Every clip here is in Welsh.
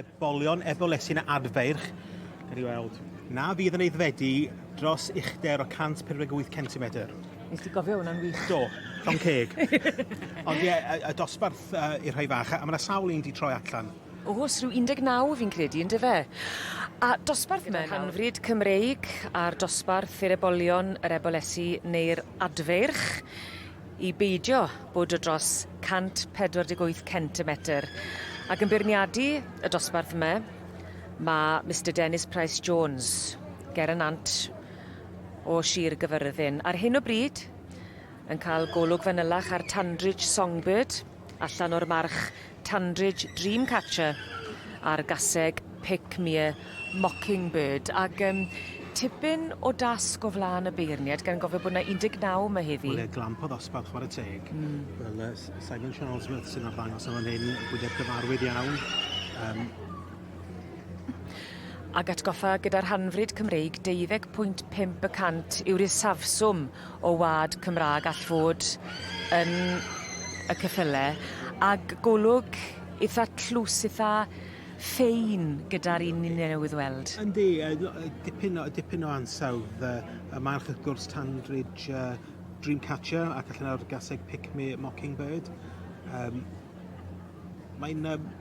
Ebolion, ebolesyn a adfeirch. Gawn ni weld. Na fydd yn aeddfedu dros uchder o 148 centimetr. Nes ti gofio hwnna'n wych. Do, llond ceg. Ond ie, y, y dosbarth uh, i'r rhai fach, a mae yna sawl un 'di troi allan. O's, rhyw 19 fi'n credu, on'd yfe? A dosbarth 'my Hanfryd Cymreig a'r dosbarth i'r ebolion, yr ebolesi neu'r adfeirch i beidio bod o dros 148 centimetr. Ac yn beirniadu y dosbarth 'my ma' Mister Dennis Pryce Jones, ger y Nant o Shir Gyfyrddin. Ar hyn o bryd yn ca'l golwg fanylach ar Tandridge Songbird, allan o'r march Tandridge Dreamcatcher a'r gaseg Pickmere Mockingbird ag yym tipyn o dasg o flan y beirniaid gan gofio bod 'na 19 'ma heddi. Wel ie glamp o ddosbarth chware teg. Hmm. Wel yy Simon Charlesworth sy'n arddangos yn fan hyn, wyneb gyfarwydd iawn. Yym. Ag atgoffa gyda'r hanfryd Cymreig 25 y cant yw'r isafswm o wa'd Cymra'g all fod yn y ceffyle ag golwg itha tlws itha ffein gyda'r un ni newydd weld. Yndi yy yy dipyn o dipyn o ansawdd yy y march wrth gwrs Tandridge yy Dreamcatcher ac allan o'r gaseg Pick Me Mockingbird. Yym mae'n yym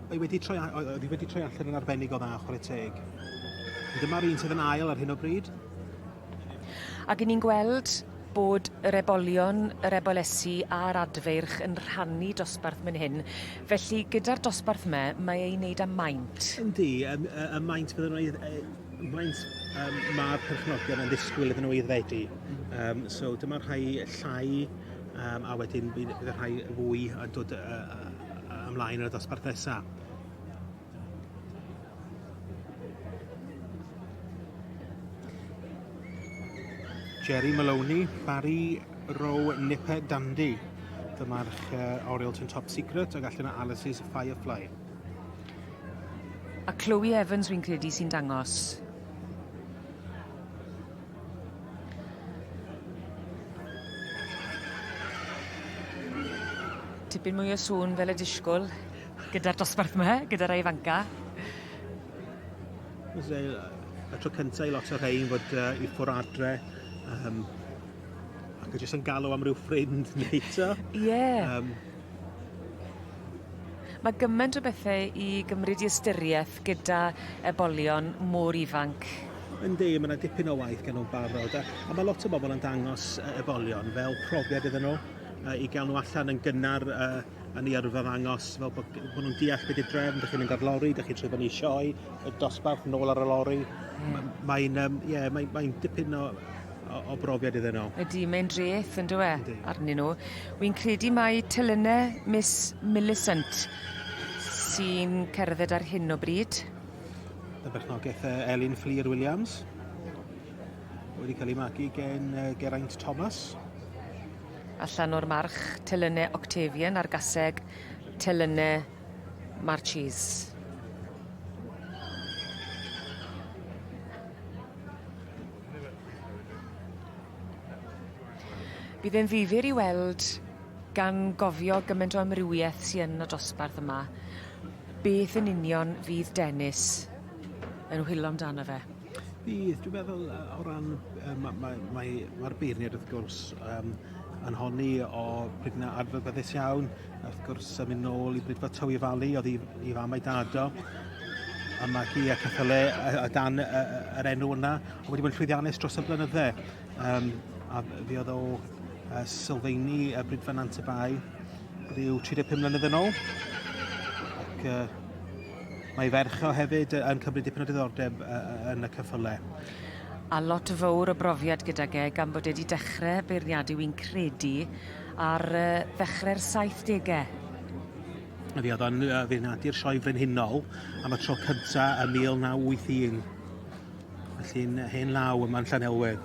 mae wedi troi a- oedd hi wedi troi allan yn arbennig o dda chware teg. Dyma'r un sydd yn ail ar hyn o bryd. Ac 'yn ni'n gweld bod yr ebolion, yr ebolesi a'r adfeirch yn rhannu dosbarth myn hyn. Felly gyda'r dosbarth 'my mae e i wneud â maint. Yndi yym yy y maint fydden nhw ei maint yym ma'r perchnogion yn ddisgwyl iddyn nhw aeddfedu. Yym so dyma'r rhai llai yym a wedyn bydd bydd y rhai fwy yn dod yy yy ymlaen yn y dosbarth nesa. Jerry Maloney, Barry Rowe Nipper Dandy. Dyma'r uh, Orielton Top Secret ac allan o Alice's Firefly. A Chloe Evans fi'n credu sy'n dangos. Tipyn mwy o sŵn fel y disgwl. Gyda'r dosbarth 'ma, gyda rai ifanca. Y tro cynta i lot o rhein fod uh, i ffwr adre um, ac yn jyst yn galw am ryw ffrind neu to. Ie. Yeah. Um, Mae gymaint o bethe i gymryd i ystyrieth gyda ebolion mor ifanc. Yndi, mae yna dipyn o waith gan nhw'n barod a, a mae lot o bobl yn dangos ebolion fel profiad iddyn nhw uh, i gael nhw allan yn gynnar uh, yn ei yrfa ddangos fel bod, bod nhw'n deall beth yw'r drefn, dych chi'n mynd ar lori, dych chi'n troi fyny sioe, y dosbarth nôl ar y lori. Mm. Mae'n um, yeah, mae, mae dipyn o, o, o brofiad iddyn nhw. Ydy, mae'n dreth yn dyw e, arnyn nhw. Wi'n credu mai telynau Miss Millicent sy'n cerdded ar hyn o bryd. Y berchnogaeth Elin Fflur Williams wedi cael ei magu gen Geraint Thomas. Allan o'r march telynne Octavian a'r gaseg telynne Marchese. Bydd e'n ddifyr i weld gan gofio gyment o amrywieth sy yn y dosbarth yma beth yn union fydd Dennis yn whilo amdano fe. Bydd, dwi'n meddwl o ran, yy ma' ma' mae ma'r beirniaid wrth gwrs yym yn honni o pryd 'na adfyfyddus iawn, wrth gwrs yn mynd nôl i bryd fo Tywi Valley o'dd 'i 'i fam a'i dad o, a ma' hi a ceffyle yy o dan yy yy yr enw yna, a wedi bod yn llwyddiannus dros y blynydde, yym a fe o'dd o yy sylfaeni y Brydfa Nant y Bae ryw 35 mlynedd yn ôl, ac yy Mae ei ferch o hefyd yn cymryd dipyn o diddordeb yn y ceffyle. A lot fowr o brofiad gydag e gan bod e 'di dechre beirniadu wi'n credu ar yy ddechre'r saithdege. A fi o'dd o'n yy feirniadu'r Sioe Frenhinol am y tro cynta ym 1981. Felly'n hen law yma'n Llanelwedd.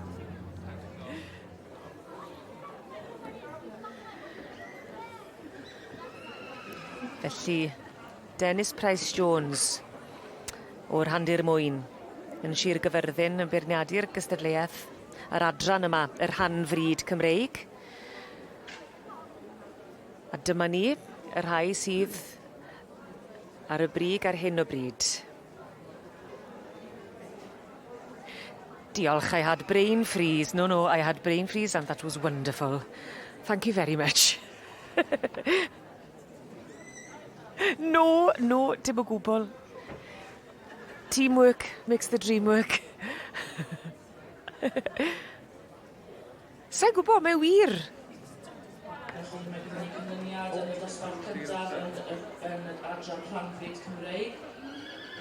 Felly, Dennis Pryce Jones o'r Rhandir Mwyn yn Shir Gyfyrddin yn beirniadu'r gystadleuaeth yr adran yma, y rhan fryd Cymreig. A dyma ni, y rhai sydd Ar y brig ar hyn o bryd. Diolch, I had brain freeze. No, no, I had brain freeze and that was wonderful. Thank you very much. No, no, dim o gwbwl. Teamwork makes the dream work. Sai'n gwbo, mae wir. Felly mae gyda ni canlyniad yn y dosbarth cyntaf yn, y, yn yr adran Rhanfrid Cymreig. We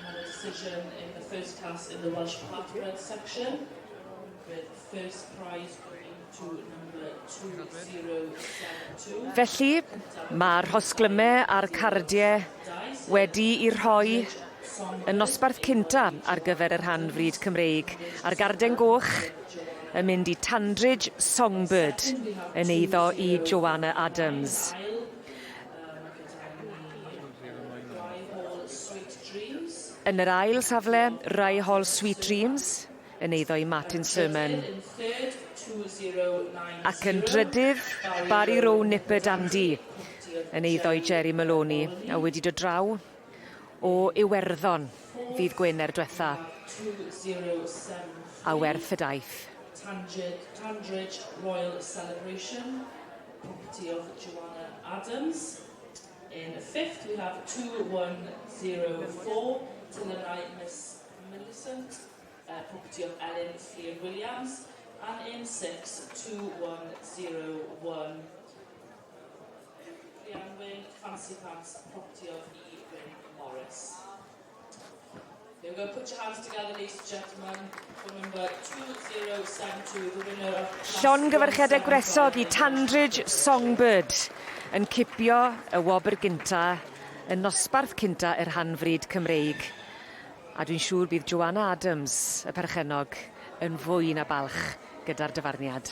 have a decision in the first class in the Welsh Partbred section, with first prize going to number 2072. Felly, mae'r rhosglymau a'r cardiau wedi 'u rhoi yn nosbarth cynta ar gyfer y rhan fryd Cymreig, a'r garden goch yn mynd i Tandridge Songbird yn eiddo i Joanna Adams. Yn yr ail safle, Rye Hall Sweet Dreams yn eiddo i Martin Surman. Ac yn drydydd, Barry Rowe Nipper Dandy yn eiddo i Jerry Maloney a wedi dod draw o Iwerddon ddydd Gwener dwetha. A werth y daith. Tandridge Royal Celebration, property of Joanna Adams. In fifth, we have 2104, Tillenai Miss Millicent, property of Ellen Fflur Williams. And in sixth, 2101, Leanne Wynne, Fancy Pants, property of E. Wynne Morris. There we go. Put your hands together, ladies and gentlemen, for number 2072, the winner of class Llongyfarchiadau gwresog i 175. Tandridge Songbird yn cipio y wobr gynta, y nosbarth cynta yr hanfryd Cymreig. A dwi'n siŵr bydd Joanna Adams, y perchennog, yn fwy na balch gyda'r dyfarniad.